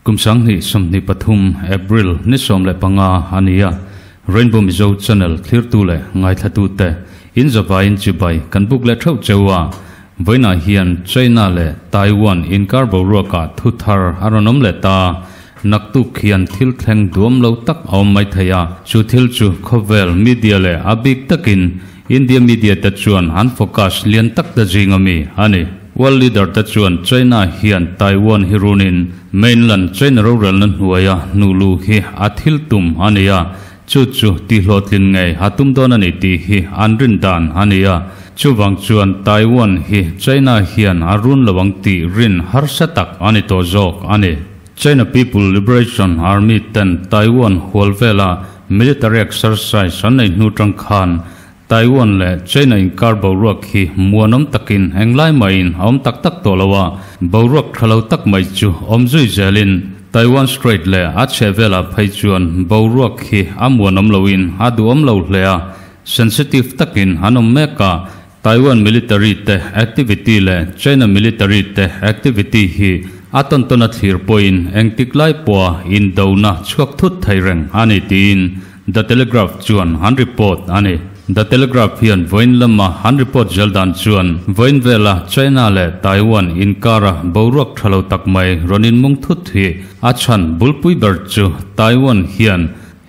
Kum 2023 April ni 15 ania Rainbow Mizo Channel thlirtu leh ngaithlatute in zavaiin chibai kan buk leh theuh cheua vawiinah hian China leh Taiwan inkar boruakah thu thar a rawn awm leh ta. Naktuk hian thil thleng duam lo tak a awm mai thei a, chu thil chu khawvel media leh a bik takin India media te chuan an focus lian tak te zing ami a ni. World leader te chuan China hian Taiwan hi runin mainland China rorelna hnuaia hnuhluh hi a thil tum a ni a, chu chu tihhlawhtlin ngei a tum dawn a ni tih hi an rin dan a ni a. Chuvang chuan Taiwan hi China hian a run lo ang tih rin harsa tak a ni tawh zawk a ni. China People Liberation Army ten Taiwan hual vela military exercise an nei hnu tang khan Taiwan leh China inkar boruak hi muanawm takin englai maiin a awm tak tak tawh lo a, boruak tha lo tak mai chu awm zui zelin Taiwan Strait leh a chhehvelah phei chuan boruak hi a muanawm loin a duhawm lo hle a, sensitive takin an awm mek a, Taiwan military te activity leh China military te activity hi a tawn tawn a thlir pawhin engtik lai pawha indona chhuak thut thei reng a ni tiin The Telegraph chuan an report a ni. The Telegraph hian vawiin lama an report zel dan chuan vawiin vela China leh Taiwan inkara boruak tha lo tak mai rawn inmung thut hi a chhan bulpui ber chu Taiwan hian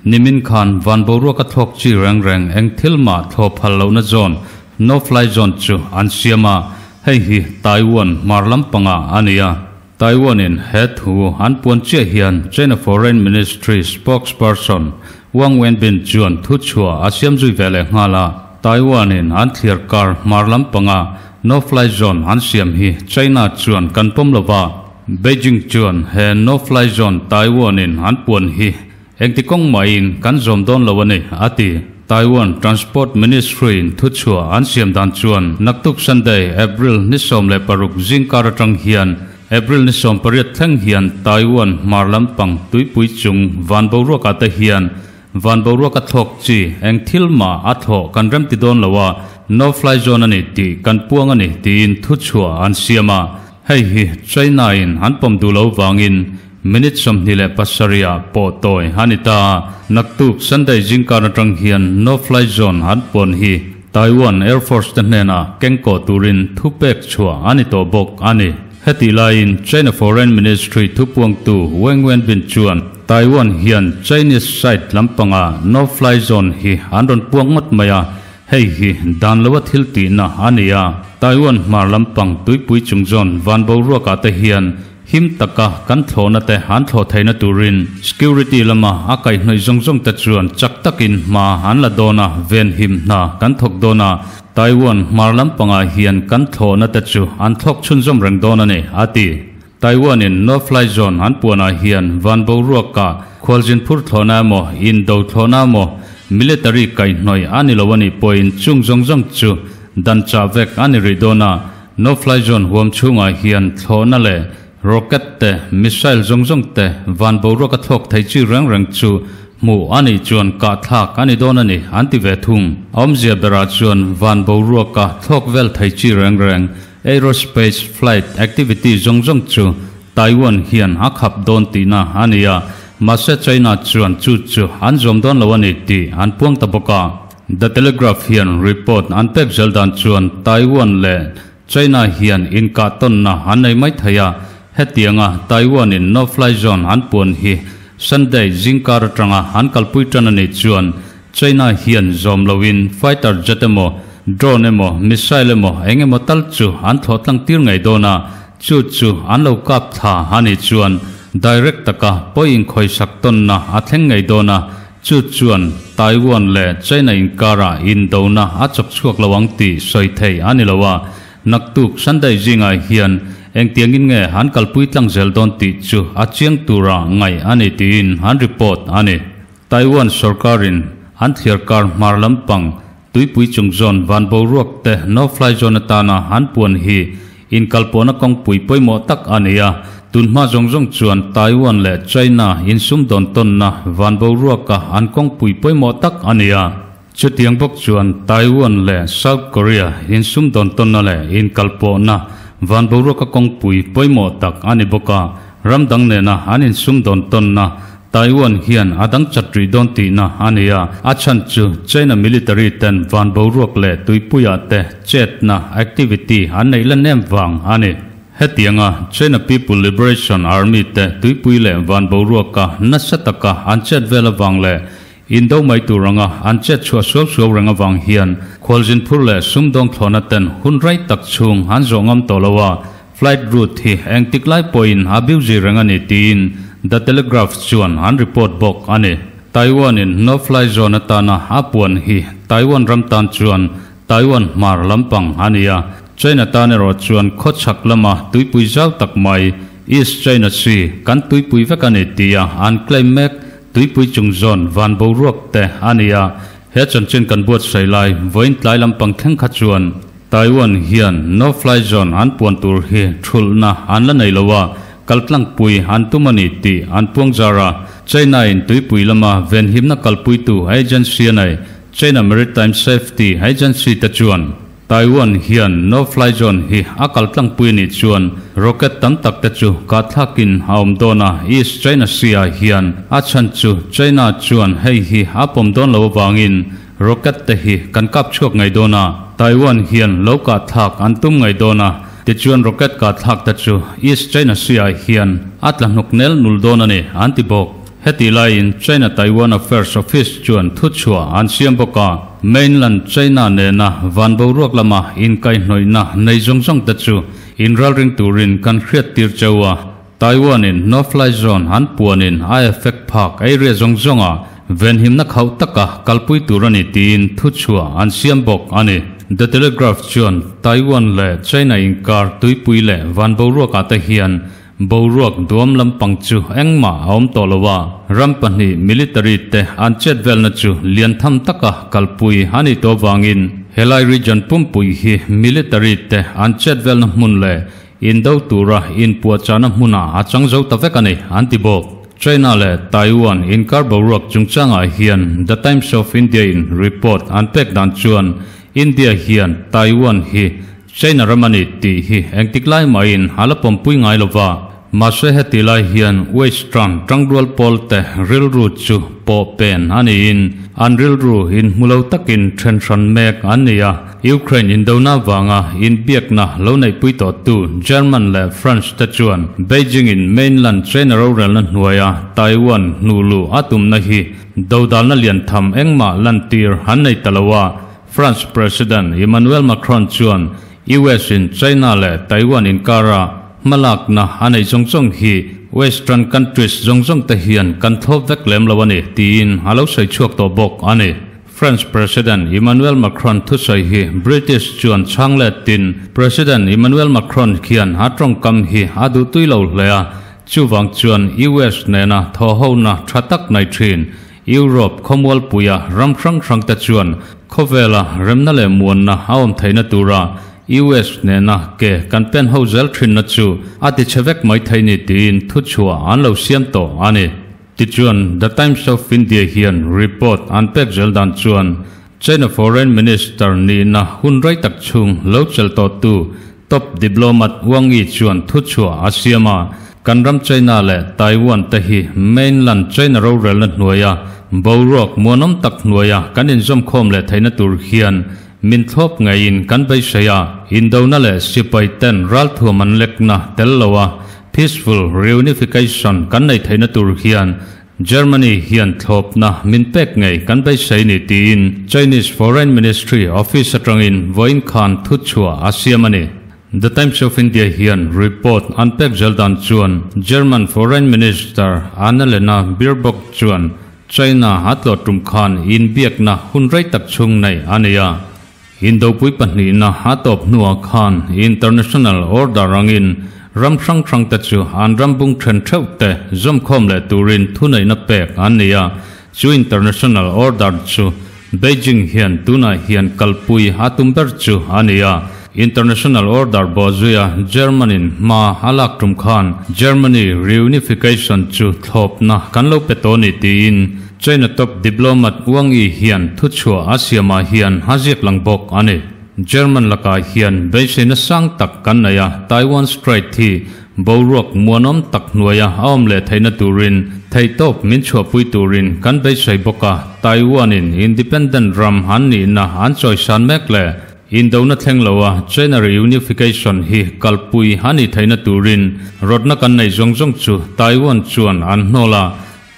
Nimin khan van boruak a thlawk chi reng reng eng thil mah thlawh phal lohna zone, no fly zone, chu an siam a, hei hi Taiwan hmar lampangah a ni a. Taiwan in he thu an puan chiah hian China Foreign Ministry spokesperson Wang Wenbin chuan thu chhuah a siam zui ve leh nghal a, Taiwan in an thliar kar hmar lampanga no fly zone an siam hi China chuan kan pawm lo va, Beijing chuan he no fly zone Taiwan in an puan hi Engti kawng mahin kan zawm dawn lo a ni, a ti. Taiwan Transport Ministry-in thuchhuah an siam dan chuan naktuk Sunday, April ni 16 zingkar atang hian April ni 18 thleng hian Taiwan hmar lampang tuipui chung van boruakah te hian van boruak a thlawk chi eng thil mah a thlawh kan remti dawn lo a, no fly zone a ni tih kan puang a ni tiin thuchhuah an siam a. Hei hi China-in an pawm duh lo vangin Minute 27 ah pawh tawi a ni ta a, naktuk Sunday zingkar atang hian no fly zone an puan hi Taiwan Air Force te hnenah kengkawh turin thupek chhuah a ni tawh bawk a ni. Hetih laiin China Foreign Ministry thupuangtu Wang Wenbin chuan Taiwan hian Chinese side lampanga no fly zone hi an rawn puang ngawt mai a, hei hi dan loa thil tihna a ni a, Taiwan hmar lampang tuipui chung zawn van boruakah te hian Him taka kan thlawhna te an thlawh theihna turin security lama a kaihhnawih zawng zawng te chuan chak takin hma an la dawn a, venhim hna kan thawk dawn a, Taiwan hmar lampangah hian kan thlawhna te chu an thlawk chhunzawm reng dawn a ni, a ti. Taiwan in no fly zone an puanah hian van boruakah khualzin phur thlawhna emaw, indo thlawhna emaw, military kaihhnawih a ni lo a nih pawhin chung zawng zawng chu dan chah vek a ni rih dawn a, No fly zone huam chhungah hian thlawhna leh rocket te, missile zawng zawng te, van boruak a thlawk thei chi reng reng chu hmuh a nih chuan kahthlak a ni dawn a ni an ti ve thung. A awmzia berah chuan van boruak a thlawk vel thei chi reng reng aerospace flight activity zawng zawng chu Taiwan hian a khap dawn tihna a ni a, mahse China chuan chu chu an zawm dawn lo a ni tih an puang ta bawk a. The Telegraph hian report an pek zel dan chuan Taiwan leh China hian inkahtawnna an nei mai thei a, hetianga Taiwan in no fly zone an puan hi Sunday zingkar atanga an kalpui tan a nih chuan China hian zawm loin fighter jet emaw, drone emaw, missile emaw eng emaw tal chu an thlawh tlang tir ngei dawn a, chu chu an lo kap thla a nih chuan direct taka pawi inkhawisak tawnna a thleng ngei dawn a, Chu chuan Taiwan leh China inkarah indona a chawk chhuak lo ang tih sawi theih a ni lo a, naktuk Sunday zingah hian engtiangin nge an kalpui tlang zel dawn tih chu a chiang tura ngaih a ni tiin an report a ni. Taiwan sorkarin an thliarkar hmar lampang tuipui chung zawn van boruak te no fly zone atana an puan hi Inkalpawhna kawngpui pawimawh tak a ni a, tunhma zawng zawng chuan Taiwan leh China insumdawn tawnna van boruaka an kawngpui pawimawh tak a ni a. Chutiang bawk chuan Taiwan leh South Korea insumdawn tawnna leh inkalpawhna van boruaka kawngpui pawimawh tak a ni bawk a. Ram dang nena an insumdawn tawnna Taiwan hian a dang chat rih dawn tihna a ni a, a chhan chu China military ten van boruak leh tuipuiah te chetna, activity, an neih la nem vang a ni. Hetianga China People Liberation Army te tuipui leh van boruaka nasa taka an chet vel avang leh indo mai tur anga an chet chhuah suau suau reng avang hian khualzin phur leh sumdawng thlawhna ten hun rei tak chhung an zawh ngam tawh lo a, Flight route hi engtik lai pawhin a biu zui reng a ni tiin The Telegraph chuan an report bawk a ni. Taiwan in no fly zone atana a puan hi Taiwan ram tan chuan Taiwan hmar lampang a ni a, China tan erawh chuan khawchhak lama tuipui zau tak mai East China Sea kan tuipui vek a ni tia an claim mek tuipui chung zawn van boruak te a ni a. He chanchin kan buatsaih lai vawiin tlai lampang thleng kha chuan Taiwan hian no fly zone an puan tur hi thulhna an la nei lo a, kaltlangpui an tum a ni tih an puang zar a. China in tuipui lama venhimna kalpuitu agency a nei, China Maritime Safety Agency te chuan Taiwan hian no fly zone hi a kaltlangpui a nih chuan rocket tam tak te chu kahthlakin a awm dawn a, East China Sea ah hian a chhan chu China chuan hei hi a pawm dawn lo avangin Rocket te hi kan kap chhuak ngei dawn a, Taiwan hian lo kah thlak an tum ngei dawn a, tichuan rocket kah thlak te chu East China Sea ah hian a tla hnuk nel nul dawn a ni, an ti bawk. Heti laiin China Taiwan Affairs Office chuan thuchhuah an siam bawk a, mainland China nena van boruak lama inkaihhnawihna nei zawng zawng te chu inralring turin kan hriattir cheu a, Taiwan in no fly zone an puanin a effect phak area zawng zawnga venhimna khauh taka kalpui tur a ni tiin thuchhuah an siam bawk a ni. The Telegraph chuan Taiwan leh China inkar tuipui leh van boruakah te hian boruak duam lampang chu engmah a awm tawh lo a, ram pahnih military te an chet velna chu lian tham taka kalpui a nih tawh avangin helai region pumpui hi military te an chet velna hmun leh Indo tura inpuahchahna hmunah a chang zo ta vek a ni, an ti bawk. China leh Taiwan inkar boruak chungchangah hian The Times of India in report an pek dan chuan India hian Taiwan hi China ram a ni tih hi engtik lai mahin a la pawmpui ngai lo va. Mahse heti lai hian Western tangrual pawlte rilru chu pawh pen a niin an rilru inhmu lo takin then hran mek an ni a. Ukraine indona vanga inbiakna lo neihpui tawhtu German leh France te chuan Beijing in mainland China rorelna hnuaia Taiwan hnuhluh a tumna hi dodalna lian tham engmah lantir an nei ta lo a. France President Emmanuel Macron chuan US in China leh Taiwan inkara hmalakna a neih zawng zawng hi Western countries zawng zawng te hian kan thlawp vek lem lo a ni tiin a lo sawi chhuak tawh bawk a ni. French President Emmanuel Macron thusawi hi British chuan chhang letin President Emmanuel Macron khian a tawngkam hi a duhtui lo hle a, chuvang chuan US nena thawhhona tha tak nei thin Europe khawmualpuia ram hrang hrang te chuan khawvela remna leh muanna a awm theihna tura US nena ke kan pen ho zel thinna chu a tichhe vek mai thei ni tiin thuchhuah an lo siam tawh a ni. Tichuan, The Times of India hian report an pek zel dan chuan China Foreign Minister nihna hun rei tak chhung lo chelh tawhtu top diplomat Wang Yi chuan thuchhuah a siam a, kan ram China leh Taiwan te hi mainland China rorelna hnuaia boruak muanawm tak hnuaia kan inzawmkhawm leh theihna tur hian min thlawp ngeiin kan beisei a, indona leh sipai ten ralthuam an lekna tel lo a Peaceful reunification kan nei theihna tur hian Germany hian thlawpna min pek ngei kan beisei ni tiin Chinese Foreign Ministry office atangin vawiin khan thuchhuah a siam a ni. The Times of India hian report an pek zel dan chuan German Foreign Minister Annalena Baerbock chuan China a tlawh tum khan inbiakna hun rei tak chhung nei a ni a. Indopui pahnihna a tawp hnuah khan International Order angin ram hrang hrangte chu an ram bung then theuh te zawmkhawm leh turin thuneihna pek an ni a, chu International Order chu Beijing hian tunah hian kalpui a tum ber chu a ni a. International Order bawhzuia German-in hma a lak tum khan Germany reunification chu thlawpna kan lo pe tawh ni tiin China top diplomat Wang Yi hian thuchhuah a siamah hian a ziak lang bawk a ni. German lakah hian beiseina sang tak kan nei a, Taiwan Strait hi Boruak muanawm tak hnuaia a awm leh theihna turin theihtawp min chhuahpui turin kan beisei bawk a, Taiwan-in independent ram an nihna an chawisan mek leh indona thleng loa China reunification hi kalpui a nih theihna turin rawtna kan neih zawng zawng chu Taiwan chuan an hnawl a,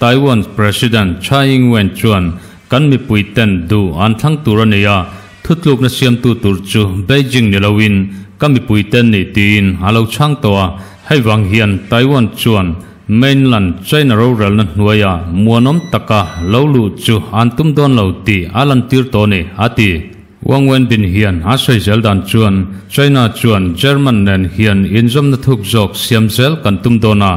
Taiwan President Tsai Ing-wen chuan kan mipuiten duh an thlang tur a ni a, Thutlukna siamtu tur chu Beijing ni loin ka mipuite an nih tiin a lo chhang tawh a, hei vang hian Taiwan chuan mainland China rorelna hnuaia muanawm taka lo luh chu an tum dawn lo tih a lantir tawh a ni, a ti. Wang Wenbin hian a sawi zel dan chuan China chuan German nen hian inzawmna thuk zawk siam zel kan tum dawn a,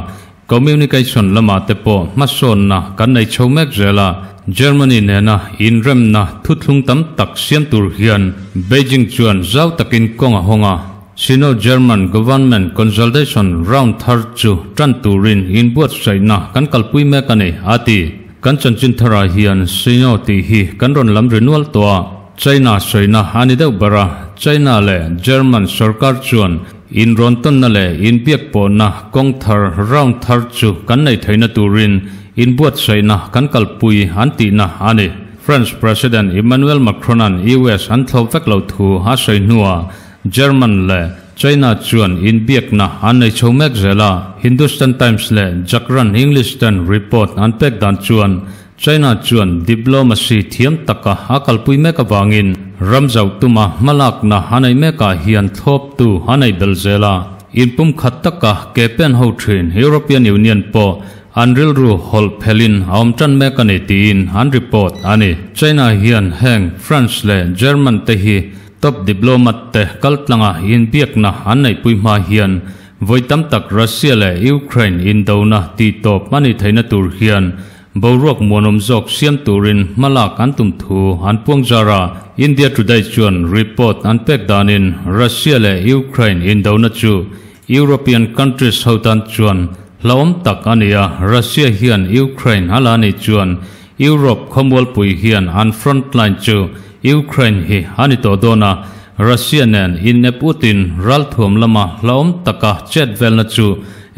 Communication lamah te pawh hmasawnna kan nei chho mek zel a, Germany nena inremna thuthlung tam tak siam tur hian Beijing chuan zau takin kawng a hawng a, Sino-German Government Consultation round thar chu tan turin inbuatsaihna kan kalpui mek a ni, a ti. Kan chanchin tharah hian Sino tih hi kan rawn lam ri nual tawh a, China sawina a ni deuh ber a, China leh German sorkar chuan Inrawntawnna leh inbiakpawhna kawng thar, round thar chu kan nei theihna turin inbuatsaihna kan kalpui an tihna a ni. French President Emmanuel Macron-a'n US an thlawp vek loh thu a sawi hnuah German leh China chuan inbiakna an nei chho mek zel a. Hindustan Times leh Jagran English ten report an pek dan chuan China chuan diplomacy thiam taka a kalpui mek avangin ram zauh tuma hmalakna a neih mekah hian thlawptu a nei belh zel a. Inpumkhat taka ke pen ho thin European Union pawh an rilru hawlh phelhin a awm tan mek a ni tiin an report a ni. China hian heng France leh German te hi top diplomat te kaltlanga inbiakna an neihpui hma hian vawi tam tak Russia leh Ukraine indona tihtawp a nih theihna tur hian Boruak muanawm zawk siam turin hmalak an tum thu an puang zar a, India Today chuan report an pek danin Russia leh Ukraine indona chu European countries ho tan chuan hlauhawm tak a ni a, Russia hian Ukraine a la nih chuan Europe khawmualpui hian an frontline chu Ukraine hi a ni tawh dawn a, Russia nen inep utin ralthuam lama hlauhawm taka chet velna chu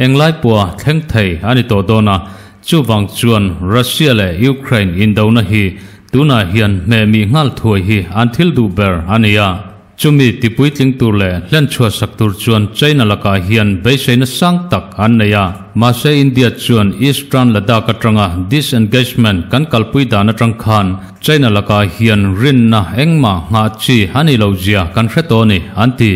englai pawha thleng thei a ni tawh dawn a, Chuvang chuan Russia leh Ukraine indona hi tunah hian hmehmih nghal thuai hi an thil duh ber a ni a. Chumi tipuitling tur leh hlenchhuah sak tur chuan China lakah hian beiseina sang tak an nei a. Mahse India chuan Eastern Ladakh atanga disengagement kan kalpui dan atang khan China lakah hian rinna engmah nghah chi a ni lo zia kan hre tawh a ni, an ti.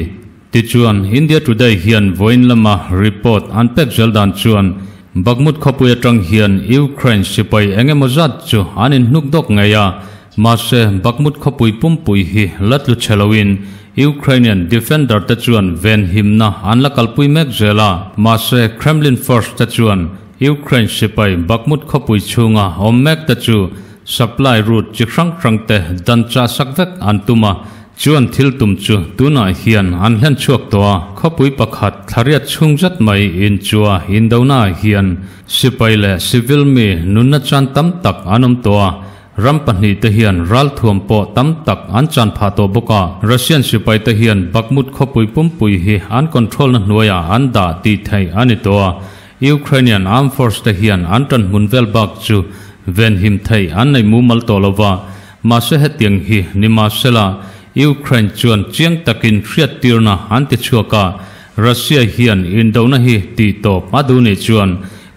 Tichuan, India Today hian vawiin lama report an pek zel dan chuan Bakhmut khawpui atang hian Ukraine sipai eng emaw zat chu an inhnuk dawk ngei a, mahse Bakhmut khawpui pumpui hi la tlu chhe loin Ukrainian defender te chuan venhimna an la kalpui mek zel a, mahse Kremlin force te chuan Ukraine sipai Bakhmut khawpui chhunga awm mek te chu supply route chi hrang hrang te dan chah sak vek an tum a, Chuan thil tum chu tunah hian an hlen chhuak tawh a, khawpui pakhat thlariat chhung zet mai inchua indonaah hian sipai leh civil mi nunna chan tam tak an awm tawh a, ram pahnihte hian ralthuam pawh tam tak an chan phah tawh bawk a. Russian sipaite hian Bakhmut khawpui pumpui hi an control-na hnuaiah an dah tih theih a ni tawh a, Ukrainian armed force te hian an ṭanhmun vel bak chu venhim theih an nei mumal tawh lo va, Mahse hetiang hi nimahsela Ukraine chuan chiang takin hriattirna an ti chhuak a, Russia hian indona hi tih tawp a duh nih chuan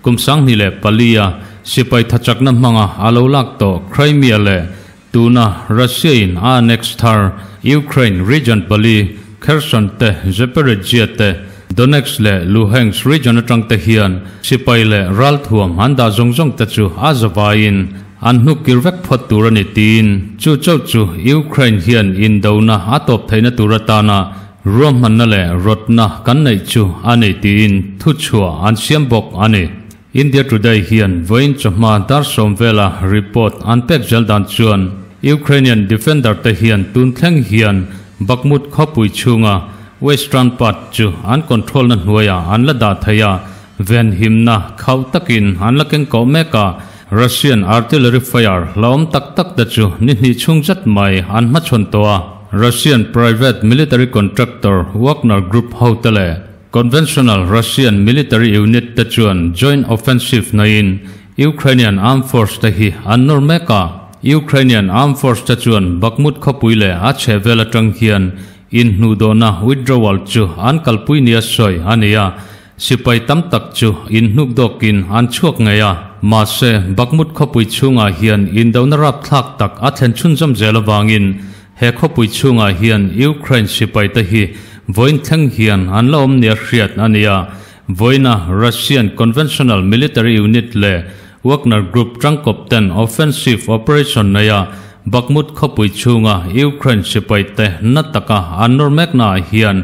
kum 2004 a sipai thachakna hmanga a lo lak tawh Crimea leh tuna Russia in a annex thar Ukraine region pali Kherson te Zaporizhzhia te Donetsk leh Luhansk region atang te hian sipai leh ralthuam an dah zawng zawng te chu a zavaiin An hnuk kir vek phawt tur a ni tiin chu chauh chu Ukraine hian indona a tawp theihna tur atana ruahmanna leh rawtna kan neih chu a ni tiin thuchhuah an siam bawk a ni. India Today hian vawiin chawhma dar sawm vela report an pek zel dan chuan Ukrainian defender te hian tun thleng hian Bakhmut khawpui chhunga western part chu an control na hnuaiah an la dah thei a, Venhimna khauh takin an la keng kawh mek a, Russian artillery fire hlauhawm tak tak te chu ni hnih chhung zet mai an hmachhawn tawh a. Russian private military contractor Wagner Group hote leh Conventional Russian military unit te chuan joint offensive neiin Ukrainian armed force te hi an nawr mek a. Ukrainian armed force te chuan Bakhmut khawpui leh a chhehvel atang hian inhnuhdawhna withdrawal chu an kalpui nia sawi a ni a. Sipai tam tak chu inhnukdawkin an chhuak ngei a. Mahse, Bakhmut khawpui chhungah hian indona rapthlak tak a thlen chhunzawm zel avangin He khawpui chhungah hian Ukraine sipaite hi vawiin thleng hian an la awm nia hriat a ni a, vawiina Russian conventional military unit leh Wagner Group tangkawp ten offensive operation neia Bakhmut khawpui chhunga Ukraine sipaite na taka an nawr meknaah hian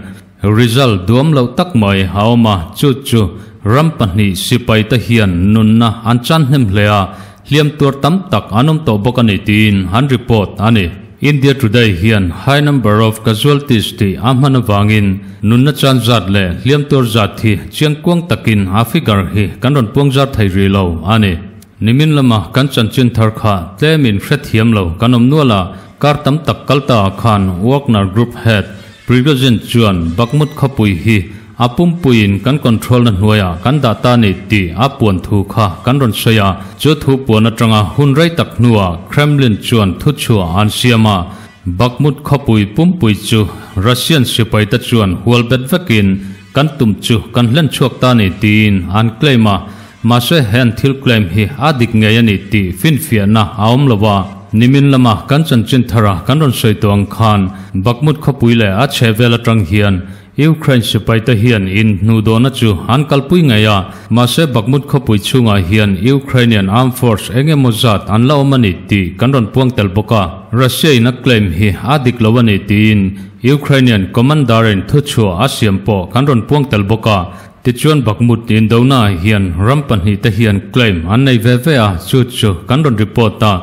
result duam loh tak mai a awm a, chu chu ram pahnih sipaite hian nunna an chan hnem hle a, Hliam tuar tam tak an awm tawh bawk a ni tiin an report a ni. India Today hian high number of casualties tih a hman avangin nunna chan zat leh hliam tuar zat hi chiangkuang takin a figure hi kan rawn puang zar thei rih lo a ni. Nimin lama kan chanchin thar kha tlemin hrethiam lo kan awm nual a, kar tam tak kal ta ah khan Wagner Group head Prigozhin chuan Bakhmut khawpui hi A pumpuiin kan control na hnuaiah kan dah ta ni tih a puan thu kha kan rawn sawi a, chu thu puan atanga hun rei tak hnuah Kremlin chuan thu chhuah an siam a, Bakhmut khawpui pumpui chu Russian sipaite chuan hual bet vekin kan tum chu kan hlen chhuak ta ni tiin an claim a, mahse he an thil claim hi a dik ngei a ni tih finfiahna a awm lo a. Nimin lama kan chanchin thara kan rawn sawi tawh ang khan Bakhmut khawpui leh a chhehvel atang hian Ukraine sipaite hian in hnuhdawhna chu an kalpui ngei a, mahse Bakhmut khawpui chhungah hian Ukrainian armed force eng emaw zat an la awm a ni tih kan rawn puang tel bawk a, Russia in a claim hi a dik lo a ni tiin Ukrainian commander in thuchhuah a siam pawh kan rawn puang tel bawk a. Tichuan Bakhmut indona hian ram pahnihte hian claim an nei ve ve a, chu chu kan rawn report a,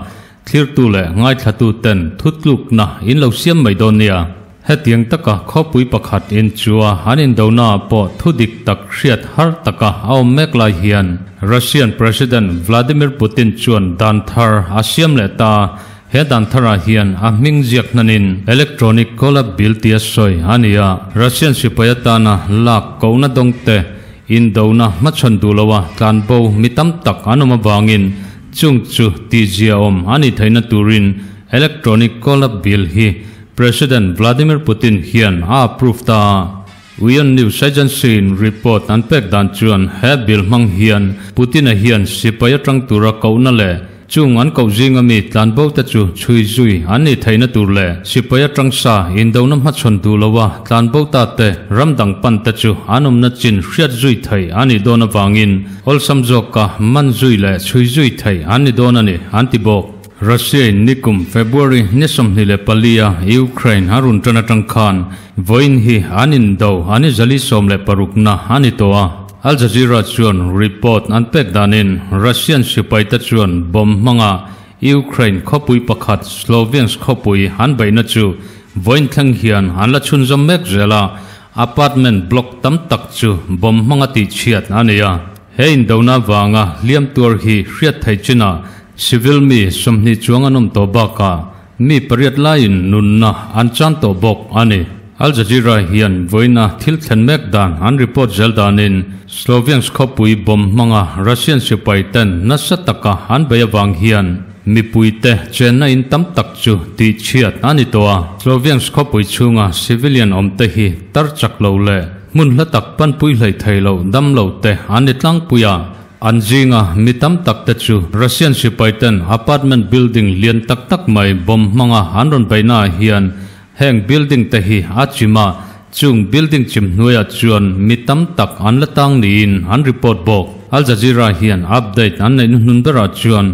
Thlirtu leh ngaithlatu ten thutlukna in lo siam mai dawn nia. Hetiang taka khawpui pakhat in chua an indona ah pawh thu dik tak hriat har taka a awm mek lai hian Russian President Vladimir Putin chuan dan thar a siam leh ta. He dan tharah hian a hming ziak hnanin electronic call-up bill tia sawi a ni a. Russian sipai atana lak kohna dawngte indona hmachhawn duh loa tlanbo mi tam tak an awm avangin Chung chu tihziaawm a nih theihna turin electronic call-up bill hi President Vladimir Putin hian a approve ta a. Uion News Agency-in report an pek dan chuan he bill hmang hian Putin-a hian sipai atang tura kohna leh Chung an koh zinga mi tlanbo te chu chhui zui an nih theihna tur leh sipai atang sa indona hmachhawn duh loa tlanbo ta te ram dang pan te chu an awmna chin hriat zui theih a nih dawn avangin awlsam zawka man zui leh chhui zui theih an ni dawn a ni, an ti bawk. Russia-in nikum February ni 24 a Ukraine a run tan atang khan vawiin hi an indo an i zali 16 na a ni tawh a. Al Jazeera chuan report an pek danin Russian sipaite chuan bomb hmanga Ukraine khawpui pakhat Sloviansk khawpui an beihna chu vawiin thleng hian an la chhunzawm mek zel a, apartment block tam tak chu bomb hmanga tihchhiat a ni a. He indona vanga hliam tuar hi hriat theih chinah civil mi 20 chuang an awm tawh bakah mi pariat laiin nunna an chan tawh bawk a ni. Al Jazeera hian vawiina thil thlen mek dan an report zel danin Sloviansk khawpui bomb hmanga Russian sipai ten nasa taka an bei avang hian mipuite chenna in tam tak chu tihchhiat a ni tawh a. Sloviansk khawpui chhunga civilian awmte hi tar chak lo leh hmun hla tak panpui hlei thei lo dam lo te an ni tlangpui a. An zinga mi tam tak te chu Russian sipai ten apartment building lian tak tak mai bomb hmanga an rawn beihna ah hian heng building te hi a chim a, chung building chim hnuaiah chuan mi tam tak an la tang niin an report bawk. Al Jazeera hian update an neih hnuhnun berah chuan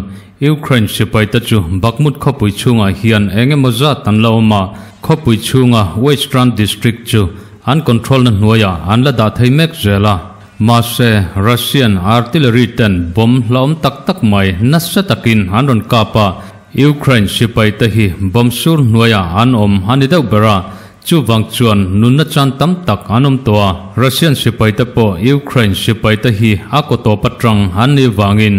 Ukraine sipai te chu Bakhmut khawpui chhungah hian eng emaw zat an la awm a, khawpui chhunga Western district chu an control na hnuaiah an la dah thei mek zel a. Mahse, Russian artillery ten bomb hlauhawm tak tak mai nasa takin an rawn kap a, Ukraine sipai te hi bomb sur hnuaiah an awm a ni deuh ber a, chuvang chuan nunna chan tam tak an awm tawh a, Russian sipai te pawh Ukraine sipai te hi a kaw tawp atang an nih vangin.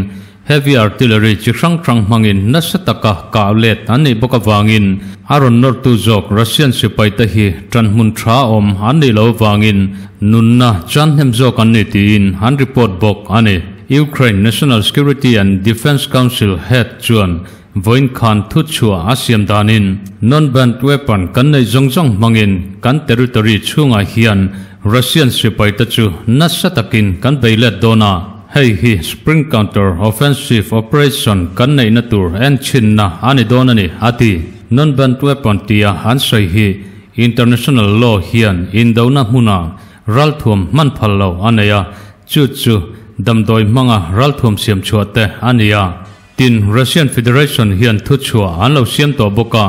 Heavy artillery chi hrang hrang hmangin nasa taka kah let an nih bawk avangin a rawn nawrtu zawk Russian sipaite hi ṭanhmun ṭha awm an nih loh avangin nunna chan hnem zawk an ni tiin an report bawk a ni. Ukraine National Security and Defence Council head chuan vawiin khan thuchhuah a siam danin non-banned weapon kan neih zawng zawng hmangin kan territory chhungah hian Russian sipaite chu nasa takin kan bei let dawn a. Hei hi Spring Counter Offensive Operation kan neihna tur enchhinna a ni dawn a ni, a ti. Non-banned weapon tia an sawi hi international law hian indona hmuna ralthuam hman phal lo a nei a, chu chu damdawi hmanga ralthuam siam chhuah te a ni a. Tin, Russian Federation hian thuchhuah an lo siam tawh bawk a,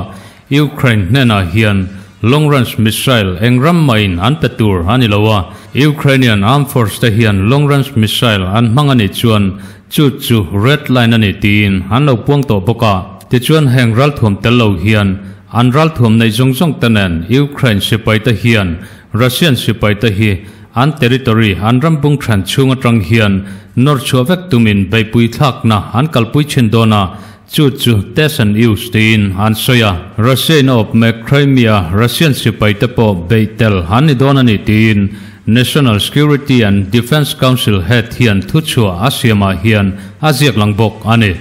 Ukraine hnenah hian long range missile eng ram mahin an pe tur a ni lo a, Ukrainian Armed Force te hian long range missile an hmang a nih chuan chu chu red line a ni tiin an lo puang tawh bawk a. Tichuan heng ralthuam tel lo hian an ralthuam neih zawng zawng te nen Ukraine sipai te hian Russian sipai te hi an territory an ram bung then chhung atang hian nawr chhuah vek tumin beihpui thlakna an kalpui thin dawn a, Chu chu test and use tiin an sawi a, Russia in a awp mek Crimea Russian sipai te pawh beih tel an ni dawn a ni tiin National Security and Defence Council head hian thuchhuah a siamah hian a ziak lang bawk a ni.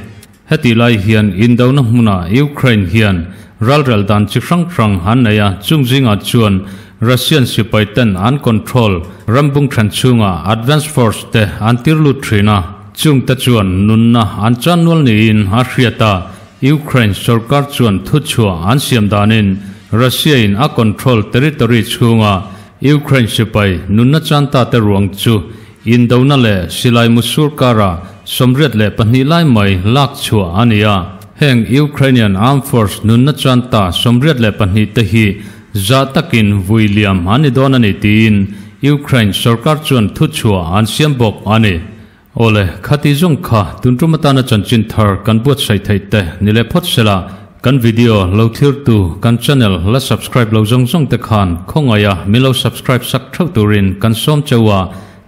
Hetih lai hian indona hmunah Ukraine hian ralrel dan chi hrang hrang an nei a, chung zingah chuan Russian sipai ten an control rambung then chhungah advance force te an tir lut thin a. Chungte chuan nunna an chan nual niin a hriat a, Ukraine sorkar chuan thuchhuah an siam danin Russia in a control territory chhunga Ukraine sipai nunna chan ta te ruang chu indona leh silai musur kara 82 lai mai lak chhuah a ni a. Heng Ukrainian Armed Force nunna chan ta 82 te hi za takin vui liam an ni dawn a ni tiin Ukraine sorkar chuan thuchhuah an siam bawk a ni. Awle, khati zawng kha tun tum atana chanchin thar kan buatsaih theih te ni leh phawt sela, kan video lo thirtu kan channel la subscribe lo zawng zawng te khan khawngaih a min lo subscribe sak theuh turin kan sawm cheu a,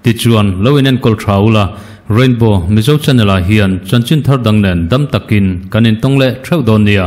tichuan lo in enkawl tha ula, Rainbow Mizo channel ah hian chanchin thar dang nen dam takin kan intawng leh theuh dawn nia.